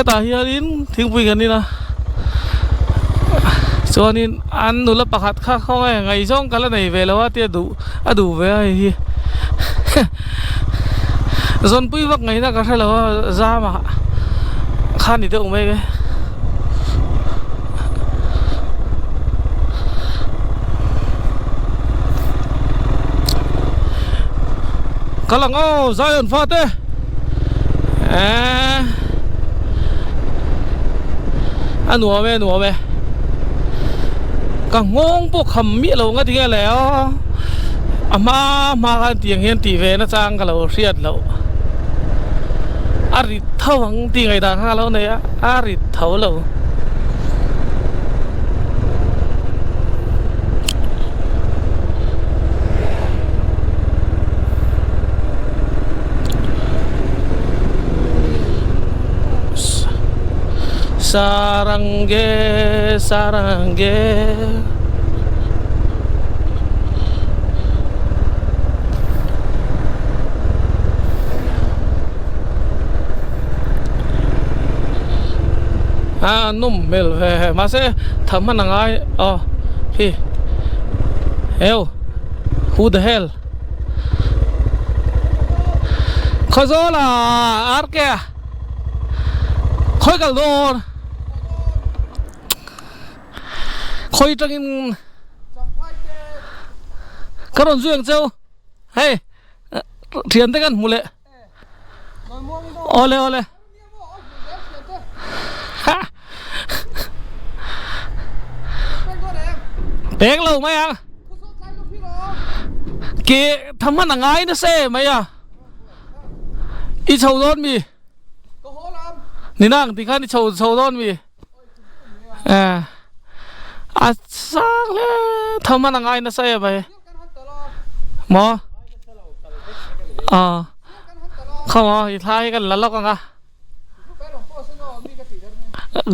Hetah hianin thingpui kan in a chuanin an nula pakhat kha khawnge ngaihzawng ka la nei ve lo a tia duh a duh ve a hei hi zawnpui vak ngaihna ka hre lo a zama kha ni deuh mai e. Kal ang aw Zion fate eee a nuam e a nuam e ka nghawng pawh kham miah lo nga tinge le aw a hma hma khan tiang hian tih ve nachang ka lo hriat loh a rit tho ang tih ngaihdan kha ka lo nei a a rit tho lo. Sarange sarange A nawm hmel ve he mahse tham hman a ngai aw khi heu who the hell Khawzawl ah RK a khawi kal dawn khawi tangin ka rawn zui ang cheu hei thiante kan hmu leh. Awle awle. Ha. Peng lo mai ang. Ke tham hman a ngai nasa e mai a. I chho dawn mi. Ni nang ti khan i chho chho dawn mi. Eh. A sang hle tham hman a ngai nasa e mai. Maw? Aw. Khaw maw i thla hi kan la lawk ang a.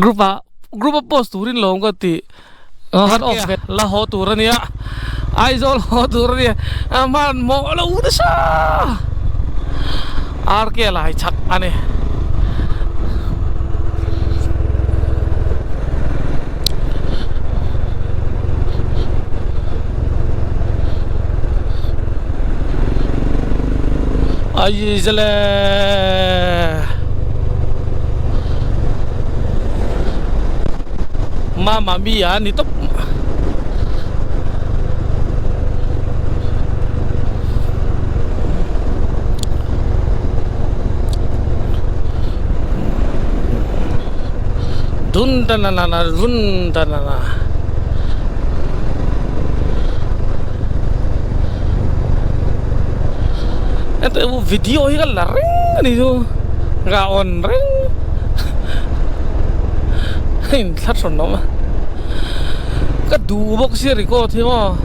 Group ah group a post turin lawm ka ti. Kan off ve la haw tur a nia. Aizawl haw tur a nia. Hmanhmawh lo nasa. RK lai chak a ni. Aizale Mamma mia ni tawp. Dun ta na na na dun ta na na Ete video hi ka la reng a ni chu ka on reng a inthlahrun awm a ka duh bawk sia record hi maw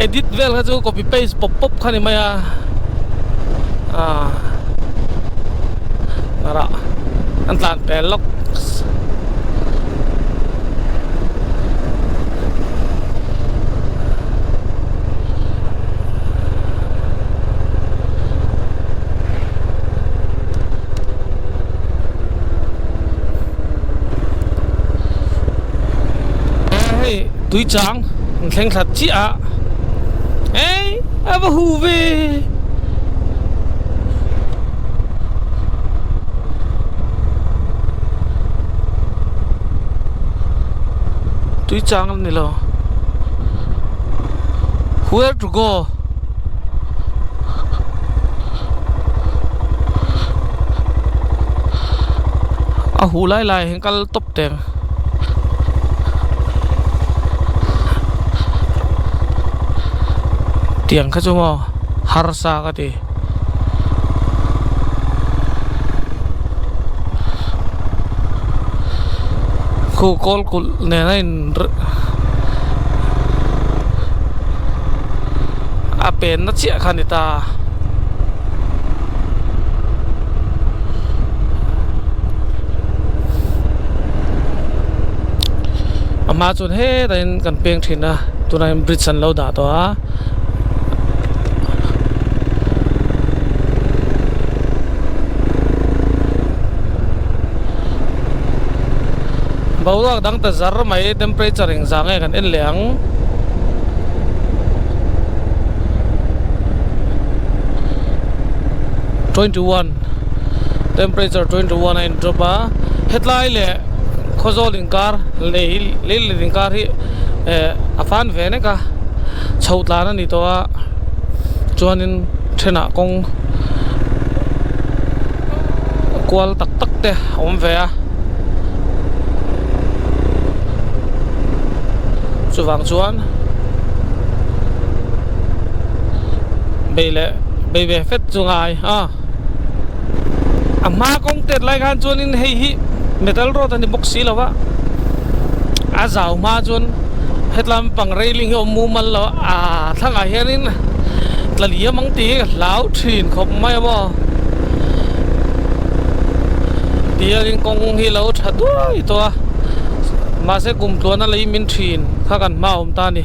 edit vel kha chu copy paste pawp pawp kha ni mai a ah rah an tlan pel lawk hei tui chang an thleng thla chiah a ei a va hu ve tui chang a ni lo where to go a huh lai lai hian kal tawp teng. Tiang kha chu maw harsa ka ti. Khu kawl kulh nen a in a pen na chiah kha a ni ta. A hma chuan hetah hian kan peng thin a tunah hian bridge an lo dah tawh a. Boruak dang ta zar mai temperature engzah nge kan en leh ang. 21 temperature 21 a in drop a hetlai leh khawzawl inkar lei lei let inkar hi eh a fan ve nek a chho tlan a ni tawh a chuanin thenah kawng kual tak tak te a awm ve a chuvang chuan bei leh bei ve fet chu ngai a a hma kawng tet lai khan chuanin hei hi metal road a ni bawk si lo va a zau hma chuan hetlam pang railing hi a awm mumal lo a aa thlangah hianin tla liam ang tih hi ka hlau thin khawp mai a maw ti hianin kawng hi lo tha duai tawh a mahse kum tluan a lei min thin kha kan hma awm ta a ni.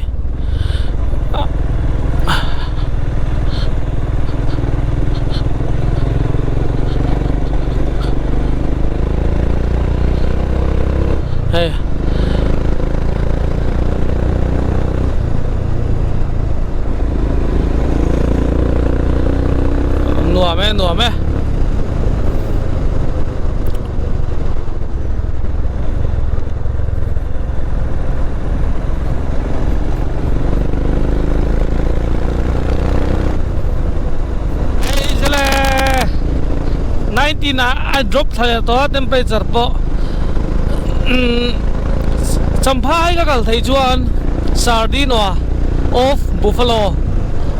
Hei nuam e nuam e Hei zele 19 ah a drop thla leh tawh a temperature pawh umm Champhai ka kal theih chuan Sardinoa of Buffalo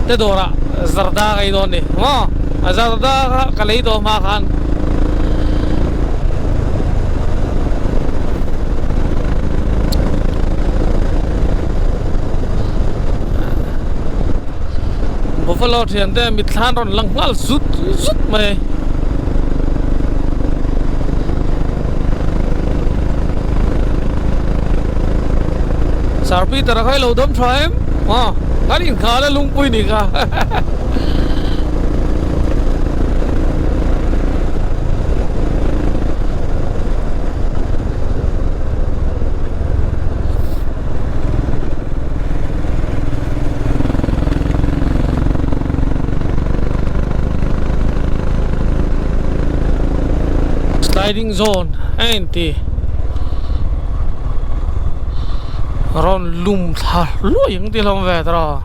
te dawrah zarda ka ei dawn a ni maw a zarda kha ka lei tawh hma khan. Buffalo thian te mitthlan rawn lang nghal zut zut mai. Sir Peter a kha i lo dawm tha em? Aw, kan inghal a lungpui ni kha. Sliding zone a inti rawn lum thla hluai ang tih hlawm ve tawh.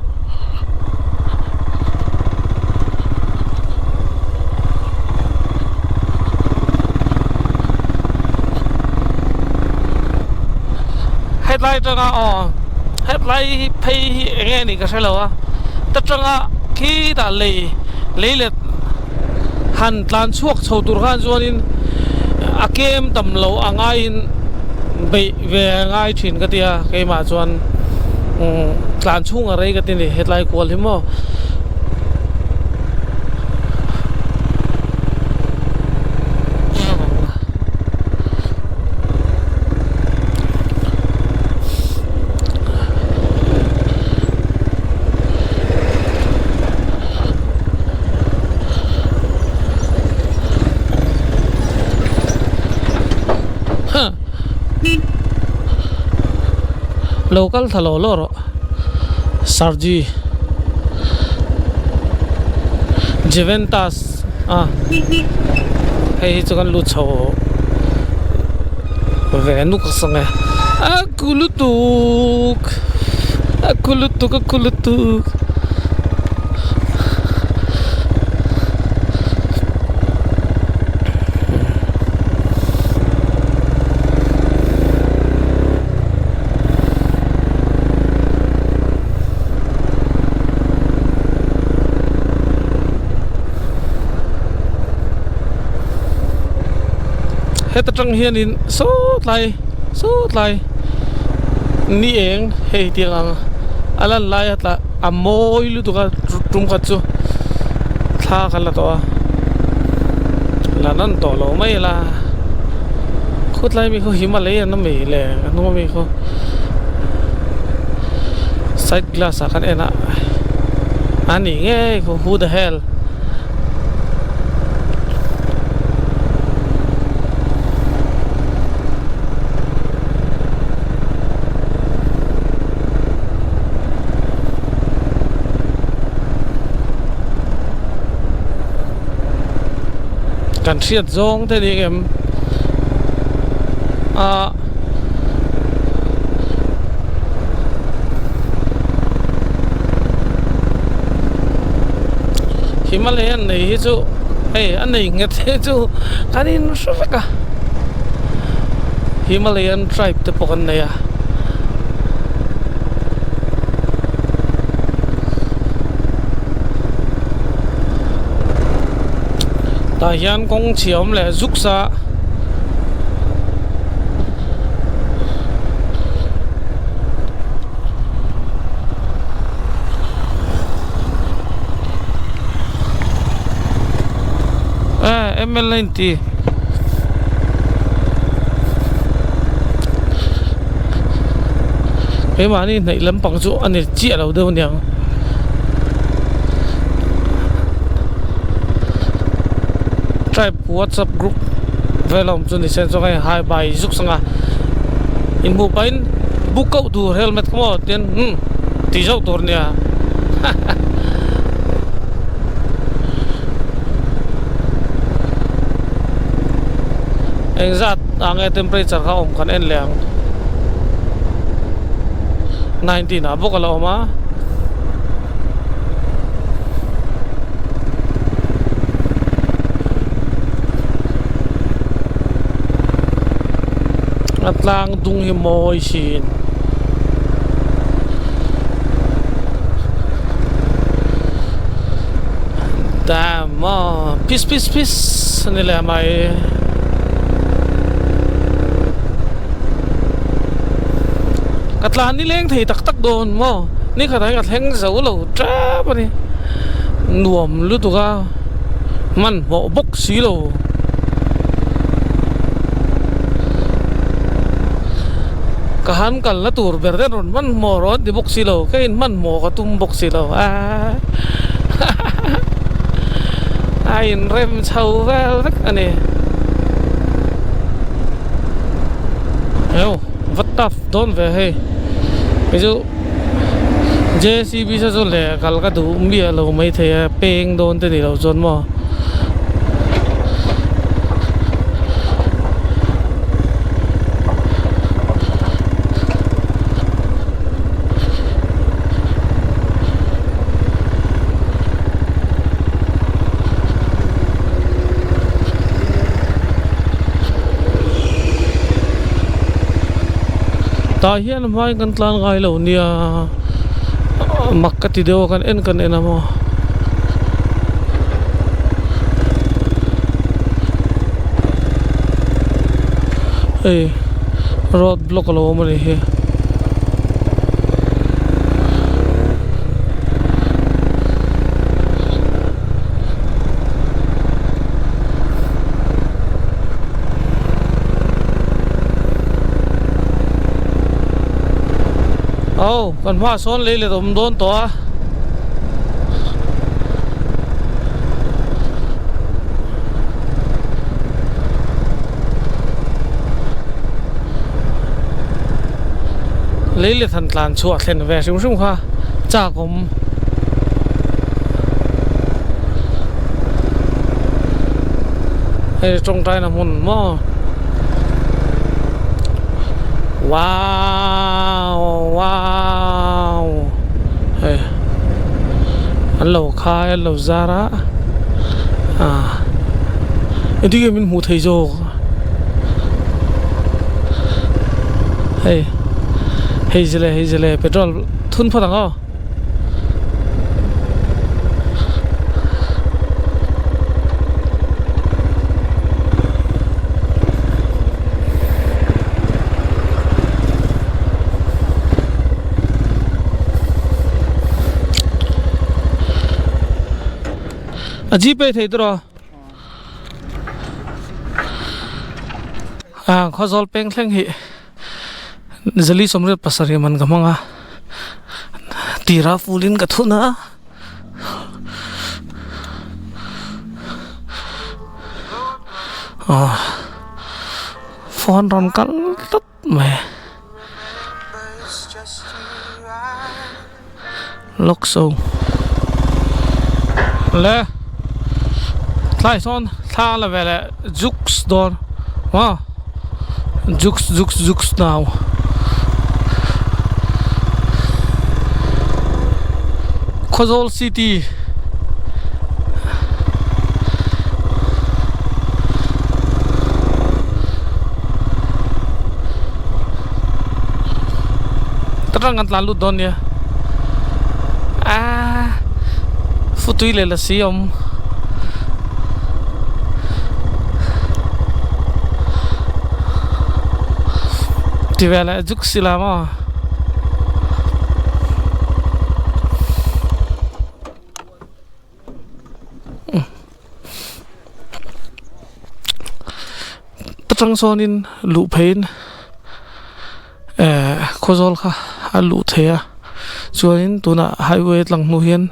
Hetlai atanga aw hetlai hi phei hi eng nge nih ka hre lo a ta tanga khitah lei lei let han tlan chhuak chho tur khan chuanin a kem tam lo a ngaiin beih ve a ngai thin ka tia keimah chuan umm tlan chhung a rei ka ti ni hetlai kual hi maw. Lo kal thla lo lo rawh Sarji Juventus a hei hi chu kan lut chho ve nuk sang e a ku lutuk a ku lutuk a ku lutuk. Heta tang hianin sawtlai sawtlai ni eng hei tiang ang a lan lai a tla a mawi lutuk a tum khat chu thla kha la tawh a la nan tawh lo mai la khutlai mi khu Himalaya na mai le a hnung ami khu side glass ah khan en a a ni ngei khu who the hell. Kan hriat zawng te ni em a Himalayan nei hi chu hei a nei nghet hi chu kan in hre vek a Himalayan tribe te pawh kan nei a. Tah hian kawng chhia awm leh zuk sa eh mla in ti keimahni hnaih lampang chu a ni chiah lo deuh aniang. Tribe whatsapp group vel a awm chu ni se chuan hei hai bai zuk sanga inhmuh pahin book koh tur helmet kha maw tian umm tih zauh tur ania haha. Engzat ah nge temperature kha awm kan en leh ang 19 ah bawk a la awm a. A tlang dung hi mawi sin. Damn maw phis phis phis a ni leh mai. Ka tlan ni leng thei tak tak dawn maw ni khatah hian ka thleng zo lo tep a ni nuam lutuk a hmanhmawh bawk si lo. Ka han kalna tur ber te rawn hmanhmawh rawh an ti bawk si lo ka in hmanhmawh ka tum bawk si lo a a inrem chho vel vek a ni. Va tough dawn ve hei kei chu J C B se chu leh kal ka duh miah lo maithei a peng dawn te ni lo chuan maw. Tah hian hmain kan tlan ngai lo nia mak ka ti deuh a kan en kan en a maw. Hei road block a lo awm a ni hi. Aw kan hmaah sawn lei let a awm dawn tawh a. Lei let han tlan chhuah thlen ve hrim hrim kha chak awm. Hei tawngtaina hmun maw wow wow hei an lo khai an lo zar a ah engtin nge min hmuh theih zawk hei hei zile hei zile petrol thun phawt ang aw. A gpay thei tawh a khawzawl peng thleng hi zali sawmriat pasarih man ka hmang a tira fulin ka thun a aw phone rawn kal tlat mai lawk so le thlai sawn. Thla la ve leh juks dawn maw juks juks juks nau Khawzawl city ta tang kan tlan lut dawn nia aaa futui leh lasi a awm. Ti vel eh juk si la maw. Ta tang sawnin luh pheiin eh khawzawl kha a luh thei a chuanin tunah highway tlang hnu hian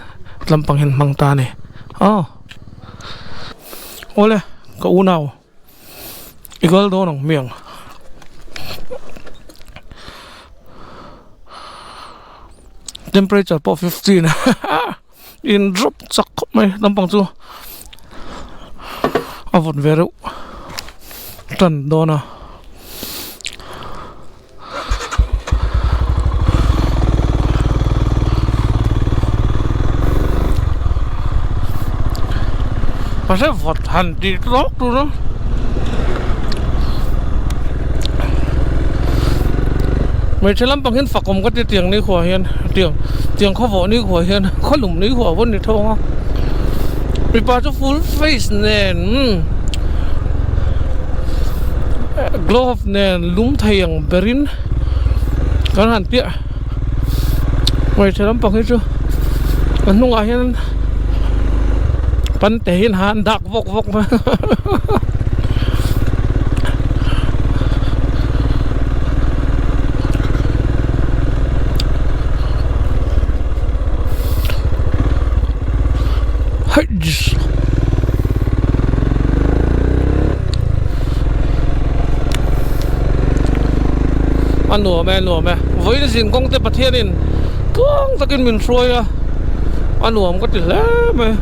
lampang hian hmang ta a ni aw awle ka unau i kal dawn ang hmiang. Temperature pawh 15 in drop chak khawp mai lampang chu a vawt ve reuh tan dawn a. Mahse vawt han tih tawk tur a. Hmeichhe lampang hian fakawm ka ti tiang ni khuah hian tiang tiang khaw vawh ni khuah hian khaw lum ni khuah pawh ni tho ang a mipa chu full face nen umm glove nen lum thei ang berin kan han piah hmeichhe lampang hi chu a hnungah hian pante hi an han dak vawk vawk mai Haiss. A nuam e a nuam e vawiin zin kawng te Pathianin tluang takin min hruai a a nuam ka ti hle mai.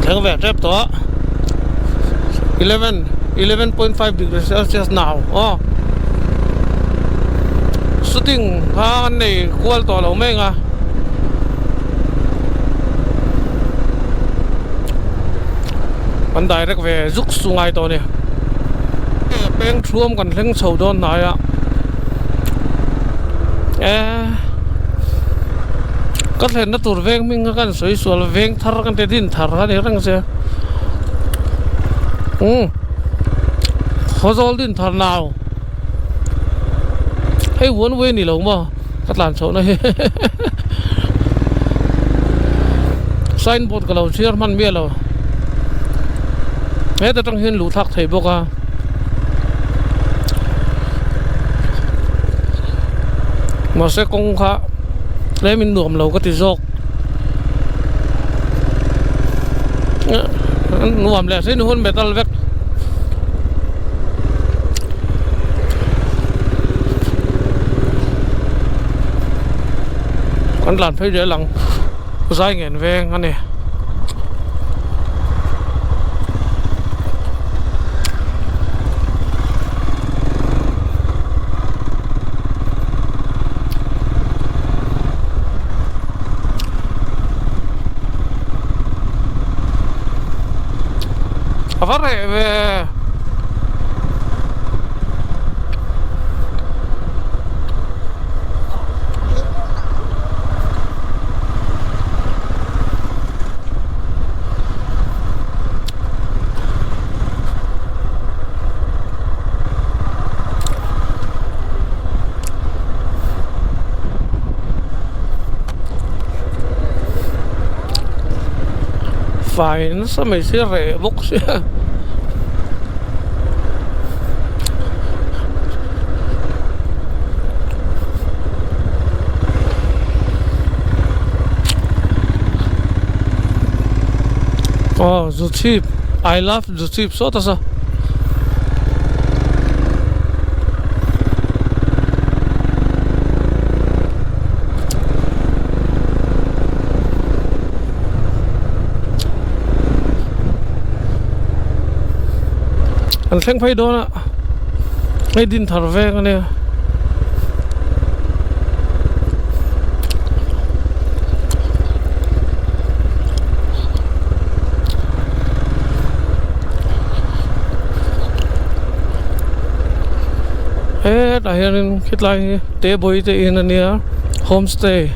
Thleng ve tep tawh 11 11.5 degree celsius now aw shooting kha an nei kual tawh lo mai ang a. Kan direct ve zuk su ngai tawh a ni. Peng thuam kan thleng chho dawn hnai a e ka thlenna tur veng hming kha kan sawi sual veng thar kan ti din thar kha ni reng se umm Khawzawl din thar nau hei one way ni lo maw ka tlan chhoh na hi signboard ka lo chhiar hman miah lo heta tang hian luh thlak thei bawk a mahse kawng kha tlem in nuam lo ka ti zawk nuam leh hrin hun metal vek. Kan tlan phei zel ang zai ngen veng a ni. A va reh ve. Fai nasa mai sia reh bawk sia. Aw Zuchhip I love Zuchhip sawt a sa. Kan thleng phei dawn a, hei Dinthar veng a nia. Hetah hianin khitlai hi Tebawii te in a nia homestay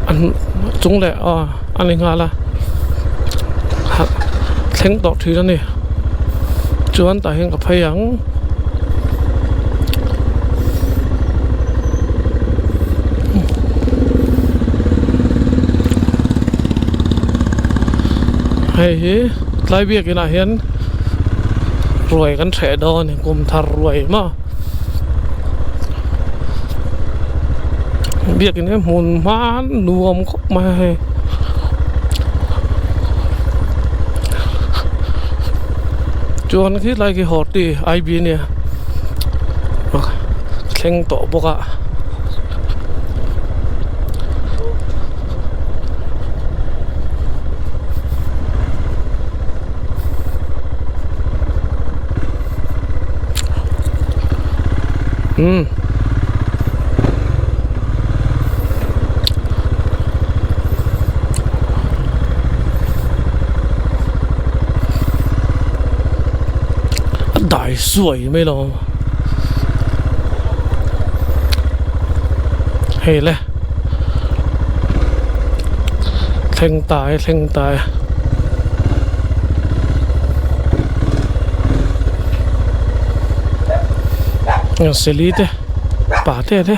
an chung leh aw a ni nghal a thleng tawh thin a ni chuan tah hian ka phei ang. Hei hi tlai biakin ah hian ruai kan hreh dawn a ni kum thar ruai maw biakin hi hmun hma nuam khawp mai a hei. Chuan khilai khi horti I_B ania thleng tawh bawk a. Umm. A dai suai mai lo hei le thleng tai thleng tai. Seli te pa te te.